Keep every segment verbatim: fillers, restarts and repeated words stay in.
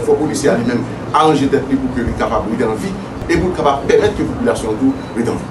Fò polisye a li menm aranje tèt li pou ke li kapab rete an vi e pou l kapab pèmèt ke popilasyon an tou rete an vi.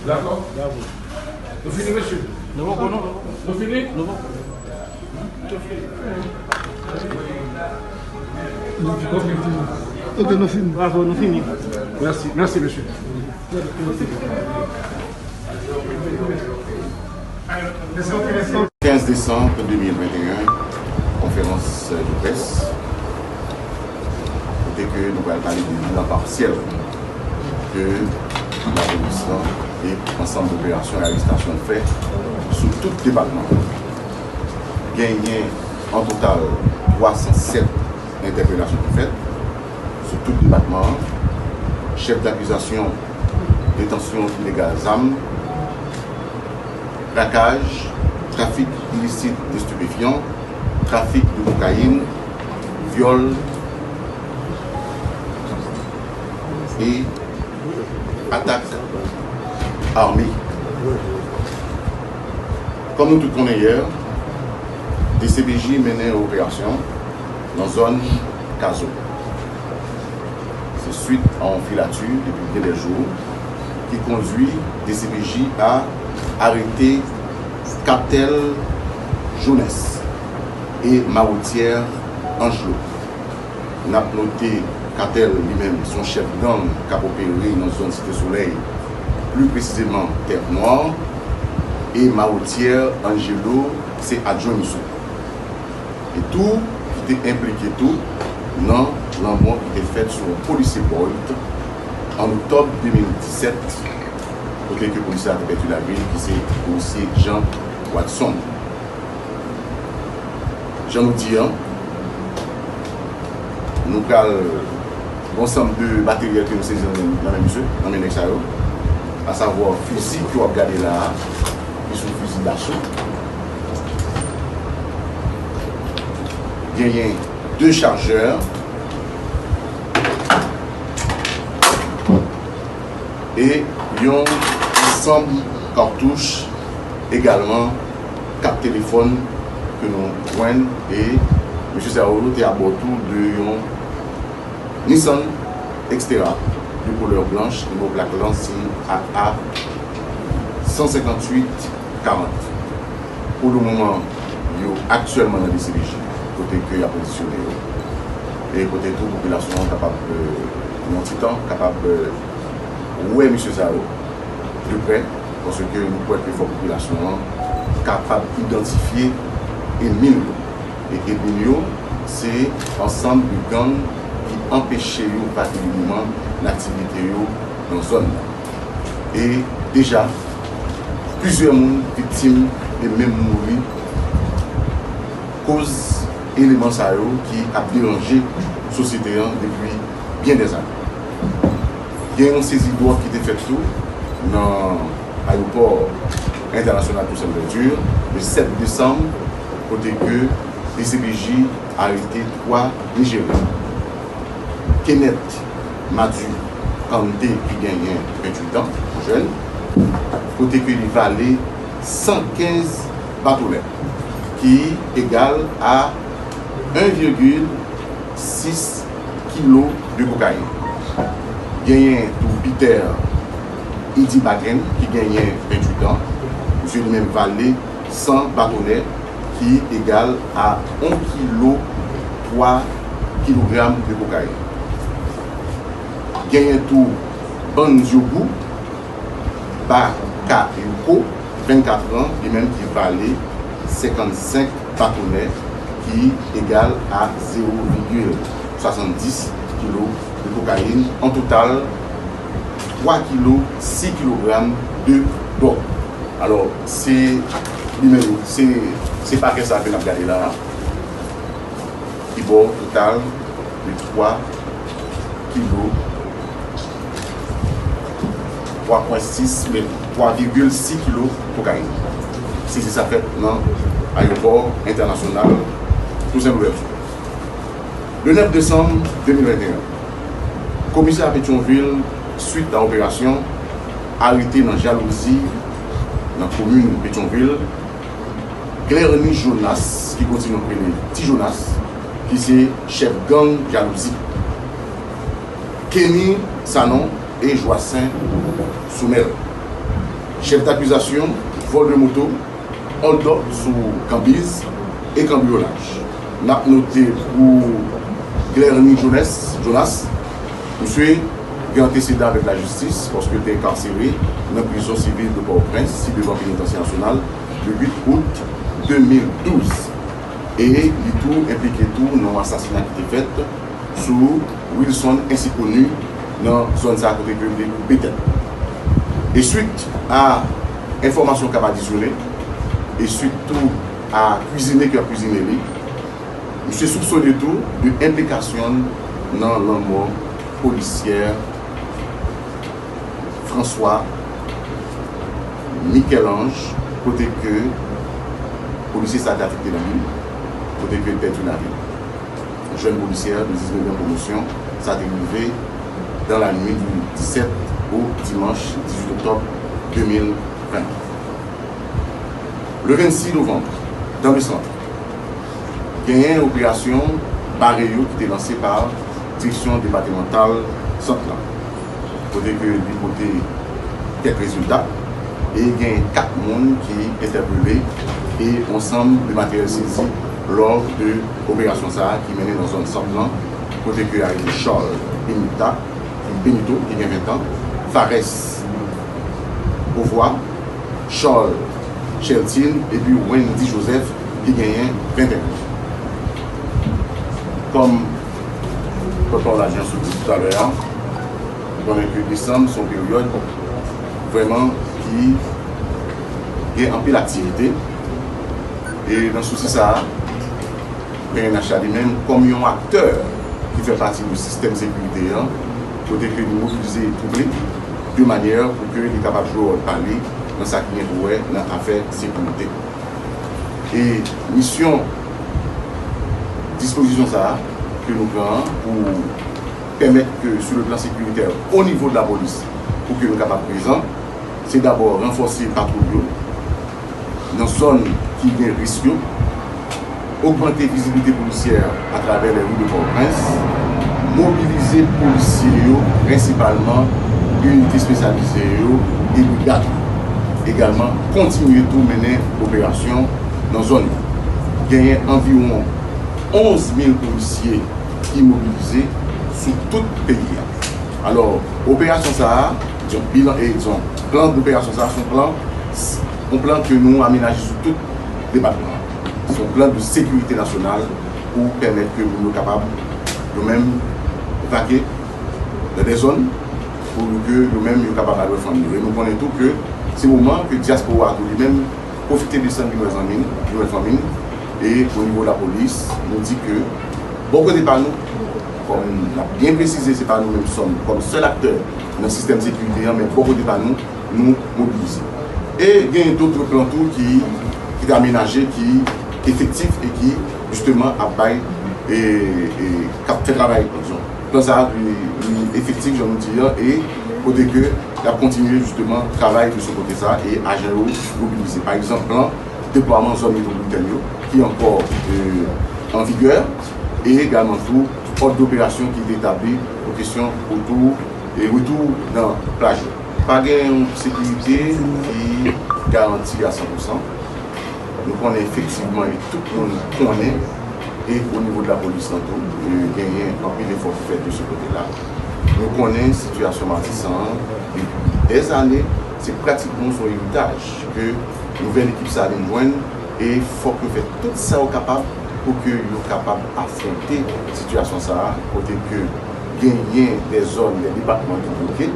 Dakò. Nou fini, mesye? Nou poko, non? Nou fini? Nou poko. Ok, nou fini. Bravo, nou fini. Mèsi, mèsi, mesye. Kenz desanm de mil venteyen, konferans de près, kote ke nou pral pale de bilan pasyèl ke lapolis lan e ansanm operasyon e arestasyon fè sou tout depatman. Genyen an total twa san sèt entèpelasyon ki fèt sou tout depatman an. Chèf dakizasyon, detansyon ilegal zam, brakaj, trafik ilisit de estipefyan, trafik de kokayin, vyòl e atak ame. Kòm nou tout konnen yè, D C P J mennen yon operasyon nan zòn Kazo. Se swit a yon filati depi byen dè jou ki kondui D C P J a arete Katèl Jones e Mawotyè Angelo. N ap note, Katèl li menm se yon chèf gang k ap opere nan zòn Site Solèy, pli presizeman Tèt Nwa, e Mawotyè Angelo se adjwen misye. E tou, ki te enplike tou nan lanmò ki te fèt sou yon polisye Boyd an oktòb de mil disèt, kote ke polisye a te pèdi lavi l, ki se polisye Jean Watson. Jan nou di an, nou pral gen yon ansanm de materyèl ke nou sezi nan men, nan men misye, nan men nèg sa yo, asavwa fizi ke w ap gade la a, ki se yon fizi daso. Genyen de chajè e yon ansanm katouch, egalman kat telefòn ke nou jwenn, e mesye sa yo te abò tou de yon Nissan Xterra de koulè blanch, nimewo plak lan se A A san senkantuit karant. Pou le moman, yo aktyèlman nan D C P J, kote ke y ap rekizisyone yo. E kote tou popilasyon an kapab, euh, nan yon ti tan, kapab, euh, wè mesye sa yo de prè, paske nou kwè ke fò popilasyon an kapab idantifye ènmi l yo. E ènmi l yo, se ansanm de gang ki anpeche yo vake libreman nan aktivite yo nan zòn nan. E deja, plizyè moun viktim e menm mouri koz eleman sa yo ki ap deranje sosyete an depi byen dèzane. Gen yon sezi dwòg ki te fèt tou nan ayewopò entènasyonal Toussaint Louverture le sèt desanm, kote ke D C P J arete twa Nijeryen. Kenneth Madu Kante ki genyen venntuit an, jèn, kote ke li vale san kenz batonè, ki egal a en virgil sis kilo de kokayin. Genyen tou Peter Idibaken ki genyen venntuit an. Misye li menm vale san batonè ki egal a en kilo twa kilogram de kokayin. Genyen tou Bann Zyougou, Bakayoko, vennkat an, li menm ki vale senkannsenk batonè, ki egal a zewo vigil swasanndis kilo de kokayin. An total, twa kilo sis kilogram de dwòg. Alò, se li menm, se, se pakè sa ke n ap gade la a. Trezò total de twa kilo, twa pwen sis, men twa vigil sis kilo kokayin. Sezi sa fèt nan ayewopò entènasyonal Toussaint Louverture. Le nèf desanm de mil venteyen, komisè a Petyonvil, swit a operasyon, arete nan Jalouzi, nan komin Petyonvil, Clerny Jonas, ki kontinye rele Ti Jonas, ki se chèf gang Jalouzi, Kenny Sanon e Joassaint Soumel. Chèf dakizasyon, vòl de moto, hold up sou kanbiz e kanbriyolaj. N ap note pou Clerny Jonas, Jonas, misye gen antesedan avèk lajistis paske l te enkarsere nan prizon sivil de Pòtoprens, si devan Penitansye Nasyonal, le uit out de mil douz. E li tou enplike tou nan asasina ki te fèt sou Wilson Ainsi Connu nan zòn sa kote ke yo te koupe tèt. E swit a enfòmasyon k ap adisyone, e swit tou a kwizine ke y ap kwizine li, misye soupsone tou de enplikasyon l nan lanmò polisyè François Michel-Ange, kote ke polisye sa te afekte nan Lil, kote ke l pèdi lavi. Jèn polisyè de diznèf an pwomosyon, sa te rive dans la nuit du dix-sept au dimanche dix-huit octobre deux mille vingt. Le vingt-six novembre, dans le centre, genyen operasyon bare yo ki te lanse pa direksyon depatmantal sant lan, kote ke li pote kèk rezilta, e gen kat moun ki entèpele e yon sanm de materyèl sezi lò de operasyon sa a ki mennen nan zòn sant lan, kote ke arete Charles Benita, Benito, ki gen ven tan, Fares Beauvoir, Charles Cheltin epi Wendy Joseph ki genyen venteyen. Kòm pòtpawòl ajans yo di talè a, nou konnen ke desanm se yon peryòd vrèman ki gen anpil aktivite. E nan sousi sa a, P N H la li menm kòm yon aktè ki fè pati de sistèm sekirite an, kote ke li mobilize twoup li de manyè pou ke li kapab jwe wòl pa li nan sa ki gen pou wè nan afè sekirite. E misyon dispozisyon sa a ke nou pran an pou pèmèt ke sou le plan sécuritaire, o nivo de lapolis, pou ke nou kapab prezan, se dabò ranfòse patwouy yo nan zòn ki gen risk yo, ogmante vizibilite polisyè atravè lè ri de Pòtoprens, mobilize polisye yo, prensipalman inite espesyalize yo e brigad yo. Egalman, kontinye tou mennen operasyon nan zòn yo. Genyen anviwon onz mil polisye ki mobilize sou tout peyi a. Alò, operasyon sa a, yon bilan, e yon plan doperasyon sa a, se yon plan, yon plan ke nou amenaje sou tout depatman an. Se yon plan de sekirite nasyonal pou pèmèt ke moun yo kapab, yo menm, vake nan de zòn, pou ke yo menm, yo kapab al wè fanmi yo. E nou konnen tou ke se moman ke dyaspora a tou li menm pwofite desann vin wè zanmi l, vin wè fanmi l. E o nivo lapolis, nou di ke bò kote pa nou, kòm n ap byen presize, se pa nou menm sòm kòm sèl aktè nan sistèm sekirite an, men bò kote pa nou, nou mobilize. E gen dòt plan tou ki, ki te amenaje, ki efektif e ki, jisteman, ap bay, e, e k ap fè travay, pa egzanp. Plan sa a, li, li efektif, jan nou di an, e kote ke y ap kontinye, jisteman, travay de sou kote sa a, e ajan yo mobilize. Pa egzanp, plan deplwaman zòn metwopolitèn yo, ki ankò, e, an vigè, e egalman tou, òd doperasyon ki te etabli pou kesyon otou e retou nan plaj yo. Pa gen yon sekirite ki garanti a san pou san. Nou konnen efektivman, e tout moun konnen, e o nivo de lapolis lan tou, e genyen anpil efò ki fèt de se kote la. Nou konnen sitiyasyon Matisan an, depi dèzane, se pratikman yon eritaj ke nouvèl ekip sa a vin jwenn, e fòk yo fè tout sa yo kapab pou ke yo kapab afwonte sitiyasyon sa a, kote ke genyen de zòn, de depatman ki bloke.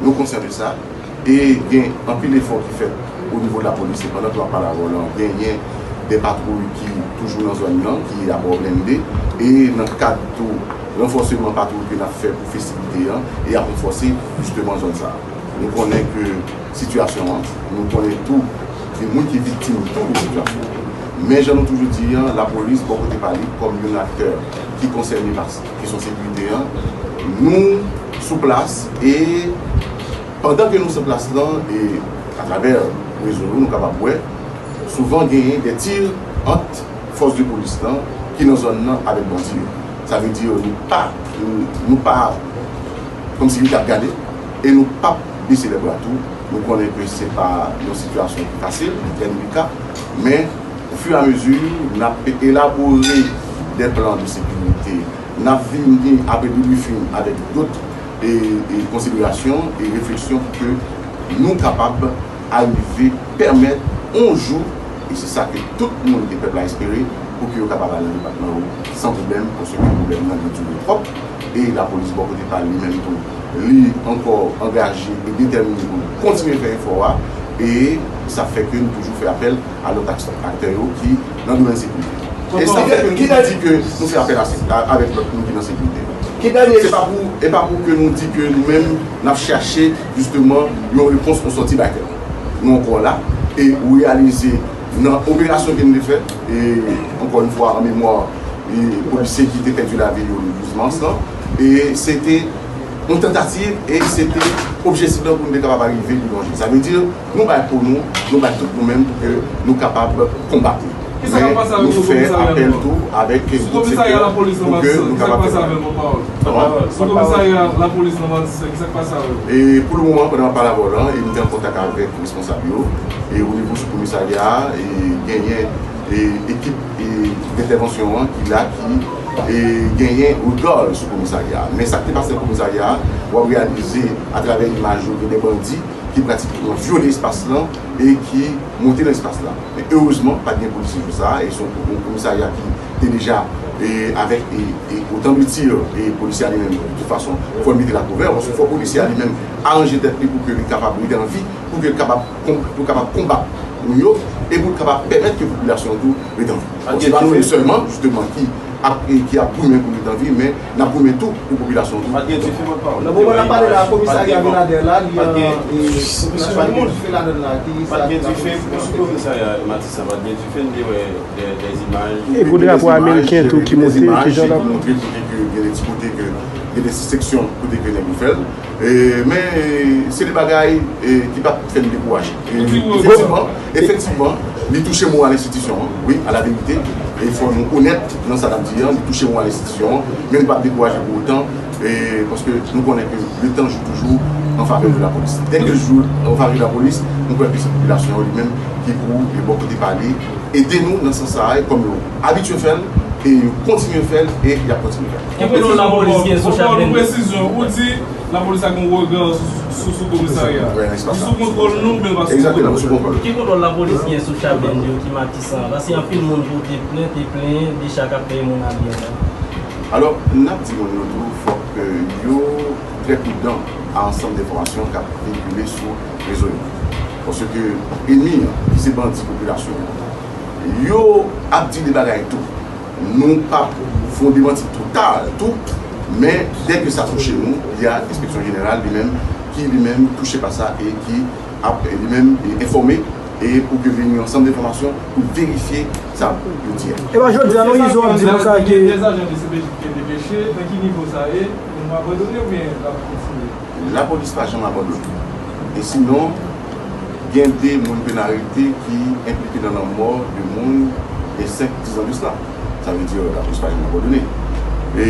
Nou konsyan de sa. E gen anpil efò ki fèt o nivo de lapolis, e pandan ke m ap pale avè w la, genyen de patwouy ki toujou nan zòn nan, ki ap blende, e nan kad tou ranfòseman patwouy ke n ap fè pou festivite an, e ap ranfòse jisteman zòn sa a. Nou konnen ke sitiyasyon an, nou konnen tou de moun ki viktim tou de sitiyasyon an. Men jan nou toujou di an, lapolis bò kote pa li, kòm yon aktè ki konsène pa kesyon sekirite an, nou sou plas e pandan ke nou sou plas lan, e atravè rezo yo, nou kapab wè, souvan genyen de tir ant fòs de polis lan ki nan zòn nan avèk bandi yo. Sa vle di nou pa, nou, nou pa kòmsi li t ap gade e nou p ap bese lè bra tou. Nou konnen ke se pa yon sitiyasyon ki fasil, li trè delika, men ofiramezu n ap elabore de plan de sekirite, n ap vini apre debriefing avèk dòt e, e konsiderasyon e refleksyon pou ke nou kapab arive pèmèt yon jou, e se sa ke tout moun e pèp la espere, pou ke yo kapab al nan depatman yo san pwoblèm, paske pwoblèm nan li dire twòp, e lapolis bò kote pa li menm tou, li ankò angaje e detèmine pou l kontinye fè efò a, e sa fè ke nou toujou fè apèl a lòt ak-, aktè yo ki nan domèn sekirite. E sa fè ke nou toujou di ke nou fè apèl a, a, avèk lòt moun ki nan sekirite. Se pa pou, e pa pou ke nou di ke nou menm n ap chache jisteman yon repons pou sòti bay tè. Nou ankò la, e ou reyalize nan operasyon ke nou te fè, e ankò yon fwa an memwa e polisye ki te pèdi lavi yo le douz mas lan, e se te yon tantativ e se te objektif lan pou nou te kapab arive pi lwen. Sa vle di, nou bay po nou, nou bay tout nou menm pou ke nou kapab konbat li. Men nou fè apèl tou avèk tout sektè pou ke nou kapab fè bagay. Kòman? Sou komisarya lapolis nan Matisan, kisa k pase avè w? E pou le moman, pandan m ap pale avè w la, e m te an kontak avèk responsab yo, e o nivo sou komisarya a, e genyen e ekip e dentèvansyon an ki la, ki e genyen regard sou komisarya a. Men sa k te pase nan komisarya a, w ap reyalize atravè imaj yo, gen de bandi ki pratikman vyole espas lan e ki monte nan espas la. Men erezman, pa t gen polisye jou sa a, e se yon komisarya ki te deja e avèk e, e otan de tir e polisye a li menm, de tout fason, fò l mete l a kouvè, paske fò polisye a li menm aranje tèt li pou ke li kapab rete an vi, pou ke l kapab pou kapab konbat moun yo e pou kapab pèmèt ke popilasyon an tou ret an vi. Bon, se pa nou menm sèlman, jisteman, ki ap, ki ap goumen pou ret an vi, men n ap goumen tou pou popilasyon an tou. Nan moman n ap pale la, komisarya Beladè la, li an, e, popilasyon an gen dife ladan l la, ki sa ki la polis sou komisarya Matisan, pa t gen dife, n te wè de, de imaj. E gen de imaj ki montre kote ke gen de ti kote ke gen de seksyon kote ke nèg yo fè l. E, men, e, se de bagay, e, ki p ap fè n dekouraje. E, efektivman, efektivman, li touche moral enstitisyon an, wi, a la verite. E fò nou onèt nan sa n ap di an, li touche moral enstitisyon an, men nou p ap dekouraje pou otan, e, paske nou konnen ke le temps joue toujours en faveur de la police. Dès que le jour en faveur de la police, nou kwè ke se popilasyon an li menm ki pou, e, bò kote pa li, ede nou nan sans sa a, e kòm yo abitye fè l, e yo kontinye fè l, e y ap kontinye fè l. Ki kontwòl lapolis gen sou Chapin? Presizyon, ou di lapolis la gen yon rega sou, sou, sou komisarya a. Li sou kontwòl nou, men l pa sou kontwòl nou. Ki kontwòl lapolis gen sou Chapin yo ki Matisan? Paske anpil moun pote plent e plenyen de sa k ap fè moun abyen la. Alò, n ap di moun yo tou, fòk, e, yo trè pridan a ansanm de enfòmasyon k ap veyikile sou rezo yo. Paske enmi an, ki se bandi popilasyon an, yo ap di de bagay tou. Nou p ap fè yon demanti total tou, men dè ke sa touche nou, y a Enspeksyon Jeneral li menm, ki li menm touche pa sa e ki ap li menm enfòme e pou ke vini yon ansanm de enfòmasyon pou verifye sa yo di a. Epa jodi a, nou rive ap di konsa ke gen de ajan de C P J ki te depeche, nan ki nivo sa ye? Nou abandone oubyen l ap kontinye? Lapolis pa janm abandone. E sinon, gen de moun ke n arete ki enplike nan lanmò de moun gen senk, diz an de sa. Sa vle di, lapolis pa janm abandone. E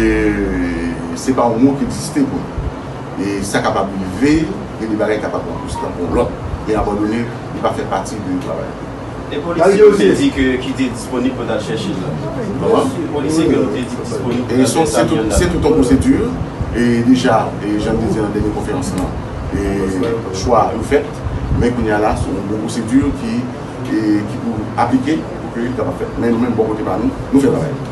se pa yon mo ki egziste pou nou. E sa kapab rive, gen de bagay kapab pran plis tan pou lòt. Men abandone, li pa fè pati de travay. E polisye yo te di ke, ki te disponib pou t al chèche l la. Kòman? Polisye ke nou te di disponib pou t al chèche l la. E se tout, se tout yon pwosedi. E deja, e jan m te di nan dènye konferans lan, e chwa yo fèt. Men kounye a la, se yon gwo pwosedi ki, e ki pou aplike pou ke li kapab fèt. Men nou menm, bò kote pa nou, nou fè travay.